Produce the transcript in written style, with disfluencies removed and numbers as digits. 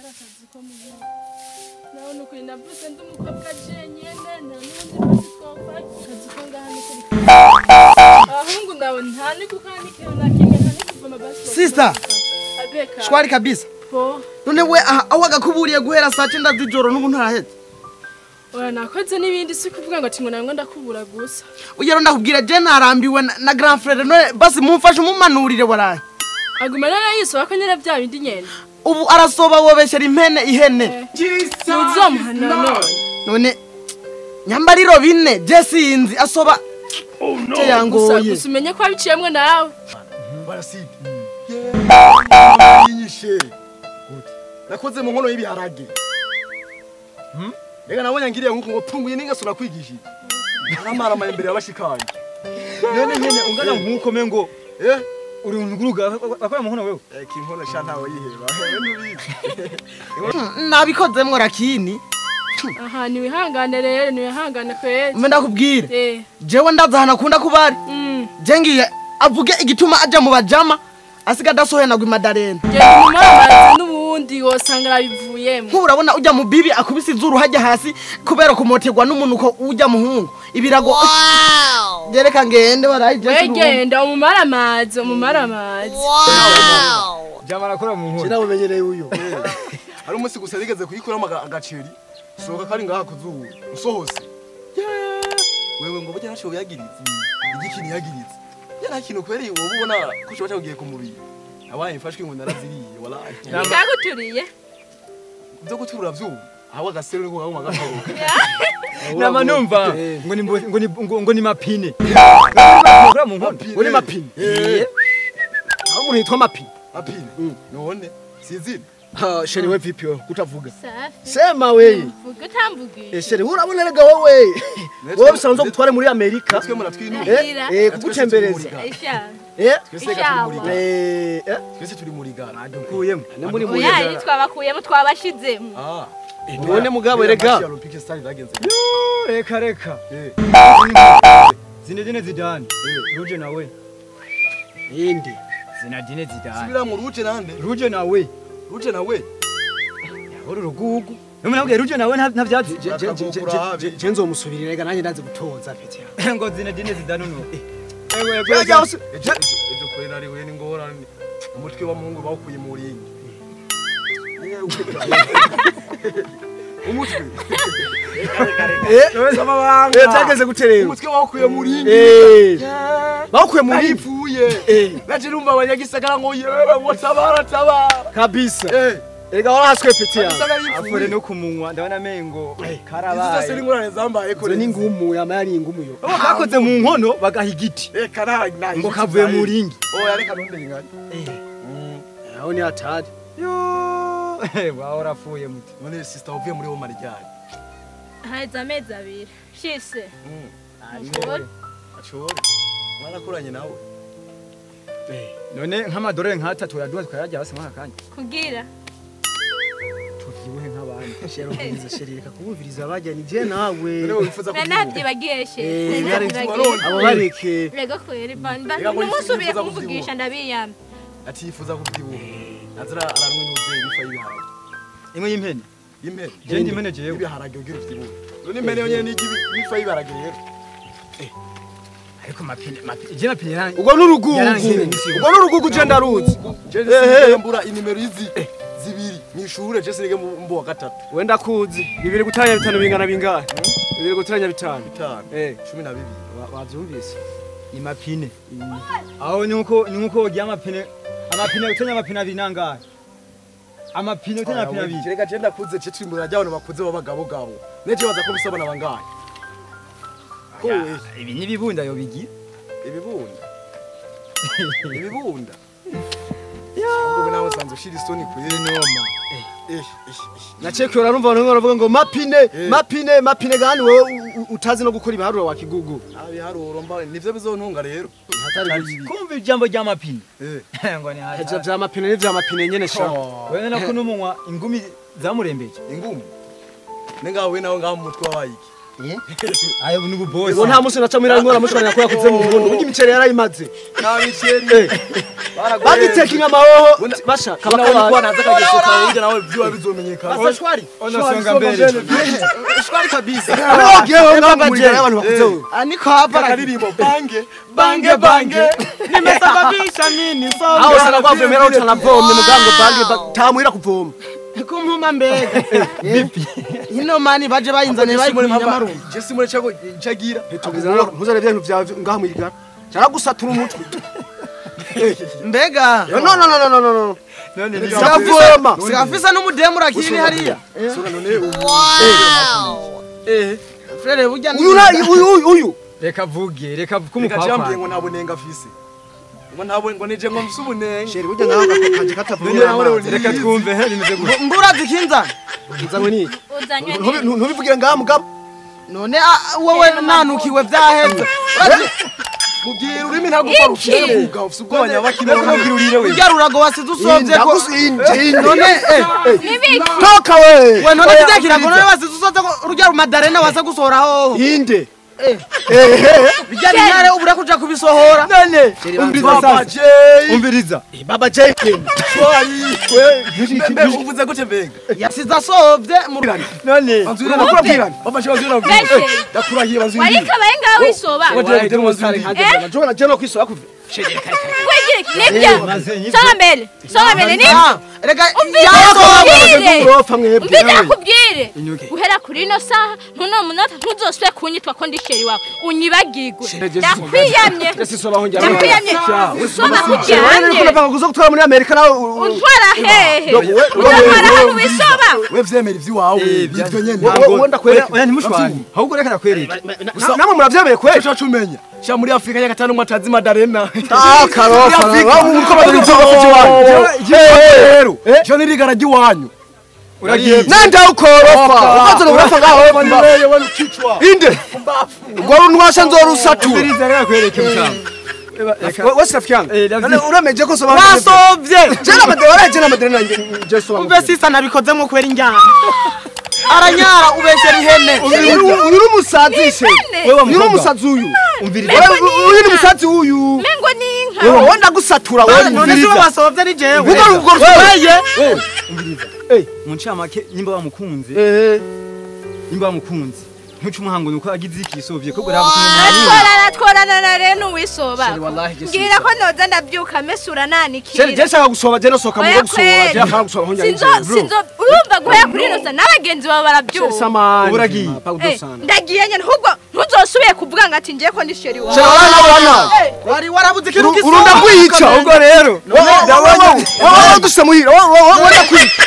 Gukora akazi ko muhira. Nawe nukuri navuze ndi umukobwa jenyene nta n'undi basi twokora akazi ko ngaha nukuri. Abahungu nawe nta nikuka n'ikintu na kimwe nta nikuvoma basi. Sister. Abeka. Shwari kabisa. Po. None we aho agakuburiye guhera saa 9 z'ijoro n'ubu ntaraheze. Oya nakoze n'ibindi si kuvuga ngo ati ngo namwe ndakubura gusa. Uya ndakubwira je narambiwe na grand frère none basi mumfashe umumanurire waraye. Aguma narayisoba ko nyene bya bindi nyene. Ubu arasoba wobeshera impene ihene. Uzomuhana none. None nyambariro bine je sinzi asoba. Oh no. Yangoye. Gusa umenye ko abiciyemwe nawe. Baraside. Yinyishe. Nakoze mu nkono y'ibiharage. Rega nabonye ngiriye nkuko ngo punguye n'ingaso nakwigishije. Aramara imbere y'abashikanye. None nyene ungana nkuko mengo uri unguruga akora mu nkono wewe. Kinkono sha ntawe yiheba. Nubizi. Nabikozemwo rakini. Aha ni wihangane rero ni wihangane kwezi. Mbe ndakubwira. Jewe ndazahana kunda kubari. Je ngiye avuge igituma aja mu bajama asiga dasohena gwimadarena. Je mumamaze n'ubundi wosanga rabivuyemo. Nko urabona ujya mu bibi akubise izuru hajya hasi kubera kumoterwa n'umunuko ujya muhungu. Ibirago. Wow. Jereka ngende waraye je. Wegenda umumaramaze umumaramaze. Wow. Jama rakora mu nkono. Sinabumenyereye uyo. Hari umunsi gusa rigeze kuyikuramo agaceri. Sohoka kari ngaha kuzubu. Usohose. Wewe ngo burya nashobo yagiritse. Igikini yagiritse. Yara kintu kweri wowe ubona ko ushobora kugiye kumubiri. Abaye mfashwe ngo naraziriye walahi. Nikaguturiye. Byo guturura vyuma. Aho agasero niko gaguma gatoka. Nama numva ngo ni ngo ni mapine. Ngo mu nkono. Ngo ni mapine. Aho umuntu yitwa mapine. Mapine. None sizina. Ha sheri we vipi wewe kutavuga. Safi. Sema wewe. Mvuga utamvugisha. Sheri urabona rega wowe. Wowe usanzwe gutware muri Amerika. Twe muratwinura. Kugutembereza. Twese turi muri gara. Twese turi muri gara. Adukuyemo. Muri muri gara. Oya twabakuyemo twabashizemo. Ah. None mugabo rega. Olympic style zagenze. Reka reka. Zinedine Zidane. Ruje nawe. Inde. Zinedine Zidane. Subira mu Ruje nande. Ruje nawe. Ruje nawe. Uru rugugu. Numwe nabwiye Ruje nawe ntavyazi. Je nzomusubirira rega nanjye ndazi gutoza pete. Ngo Zinedine Zidane no. Ewe ejo ejo kwera ari we n'ingorane. Umutwe wa Mungu bawukuye mu ringi. Umutwe. Cyageze guterera. Umutwe bawukuye mu ringi. Bawukuye mu ringi. Ipfuye. Naje numva abanyagisagara ngo yewe ngo tabara tabara. Kabisa. Erega warahaswe pete ya. Afore no kumunywa ndabona mengo karabaye. Izo zose n'ingorane zambaye ko. Izo ni ngumu yama yari ingumu yo. Bakoze mu nkono bagaha igiti. Karaye ngo kavuye mu ringi. Oya reka ntunde ingani. Aho ni hatari. Yo, wawe urafuye muti. None sister uvuye muri Omar ryari? Haheze amezi abiri. Shise. Achore. Mwarakoranye nawe. None nk'amadorari nk'atatu uraduha tukayarya hasi mwaka kanya. Kugira tuvyibuhe nk'abandi. Shero ubwiriza sheri reka kubumviriza abajya ni je nawe. Navyo bagiye sheri. Abo bareke. Rego kweri banda numusubire kumvugisha ndabiyamye. Ati yifuza kuvyibuha. Azra aranwe n'uvyeyi bifa y'ibiharage. Imwe y'impene. Impene. Je ndi impene jewe. Ibiharage ugira uvyibuhe. None impene yonyene ni ibifa y'ibiharage rero. Ariko mapine mapine je mapine yarangi. Ubwo n'urugugu. Ubwo n'urugugu je ndaruzi. Je sinige mbura inimero izi zibiri nishure je sinige mbo wa gatatu. Wenda kuzi. 2 gutaranya 5 bingana bingahe? 2 gutaranya 5. 5. 12. Wavyumvise. Ni mapine. Aho nuko nuko ugiye amapine amapine utanya amapine abiri nangahe? Amapine utanya amapine abiri. Reka je ndakuze je twimbura ry'abantu bakuze babagabo gabo. Neje baza ko bisabana bangahe? Ko ibi ni bibunda yo bigira. Ibibunda. Ibibunda. Yo, nawe sanze ushira isoni kuri noma. Nacheke urarumva abantu baravuga ngo mapine mapine mapine gani wewe utazi no gukora ibiharuro wa kigugu. Abiharuro mba nivyo bizontunga rero. Hatari kumva ijambo rya mapine. Ngo ni haje. Ivyo vya mapine n'ivya mapine nyene sha. Wewe nako n'umunwa ingumi zamurembeje. Ingumi. Nenga wewe nawe ngaho mutwe wabayiki. Ayo nubu boss. Ngo nta musi naca mwira ngora mushwana yakora kuze mu Burundi. Burya imiceri yarayimaze. Nta miceri. Bagiteka amahoho basha kaba kaba naza kageso kawe burya nawe byo bizomenyekana. Basa shwari. Ona songa mbere. Shwari kabisa. Ogiye ngamurira abantu bakuze wewe. Aniko hapa karirimbo bange bange bange. Nimesababisha nini songa. Aho sana kwa vemera utanavomye mugango bange tamwira kuvoma. Kumpuma mbega. Bipi. Ino mani baje bayinzane bayikunya marumba. Je simure chago chagira. Tugeza ntuzare bya bintu bya ngaha mwigara. Caragusatura umutwe. Mbega. No no no no no no. None ni Savoma. Sigafisa n'umudemu rakini hariya. Sura none Wow. Frere burya uyu uyu. Reka vuge, reka kumupapa. Reka cyambye ngo nabonenga afise. Ngo ntabwo ngo nije ngo msubunenge. Sheri burya nawe akaje katavuma. Reka twumve he bimeze gute. Mbura zikinzana. Nzanywe niki? Uzanywe niki? Ntubivugire ngaha mugabo. None wowe nanukiwe vyaheze. Mubwira urimi ntagufa ufise ufise ubwoba nyabakire Mubwira urire we. Urya rurago wasize usovye ko none Toka we. We none kirya kirago none wasize usovye ko urya rumadarena wasa gusohora hoho. Inde. Bijya binyare ubura kuja kubisohora. None umviriza sasa. Umviriza. Baba J. Shwari. We uvuze gute mbega? Yasize asovye mu None nakubwira. Baba J bazira ndakurahiye bazira. Warika baye ngaho wisoba. Jona jeno kwisoba kuve. Nibyo. Songa mbele. Songa mbele ni. Reka yasoba mwebwe. Ndakubwire. Guhera kuri ino saha ntuno munota ntuzosubire kunyitwa ko ndi sheri wawe. Unyibagirwe. Ndakwiyamye. Ndakwiyamye. Soba kujyanye. Urapanga kuzo gutwara muri Amerika nawe untwara hehe? Untwara hano wisoba. We vyemera ivyiwawe bityo nyene. Wowe ndakwereka. Oya ntimushwane. Ahubwo reka nakwereke. Namwe muravyemeye kweri. Cyo cumenya. Sha muri Afrika ya gatanu mwatazi Madarena. Ah karofa. Uko baduri byo bafite iwanyu. Rero. Jo nirigara ryiwanyu. Uragiye. Nanda ukorofa. Ukazo urafa ngaho wewe kichwa. Inde. Ngo nwasha nzorusatura. Umviriza reka nakwereke mutama. Wese rafiki yangu. Urameje ko soba. Wasovye. Jena madera jena madera je soba. Umve sisa nabikozemo kwera injyana. Aranyara ubeshera ihene. Uyu numusazi she. Uyu numusazi uyu. Umviriza. Uyu numusazi uyu. Mengo ni inka. Wowe ndagusatura wowe. None si wasovye ni jewe. Ubwo ubwo weye. Umviriza. Mu ncamake nimba bamukunze. Nimba bamukunze. Ntuce umuhango nuko agize ikisovye ko gura Atworana tworana rero nuwisoba. Ngira ko noza ndabyuka mesura nanikira. Sheri je shaka gusoba je nosoka mu gusoba je akanga gusoba honya. Sinzo sinzo urumva guhera kuri noza n'abagenzi bawe barabyuka. Uragiye. Ndagiye nyene ahubwo ntuzosubiye kuvuga ngo ati ngiye ko ndi sheri wawe. Sheri wana wari warabuze ikintu gisoba. Urunda kwica ubwo rero. Wowe duse muhira wowe ndakwica.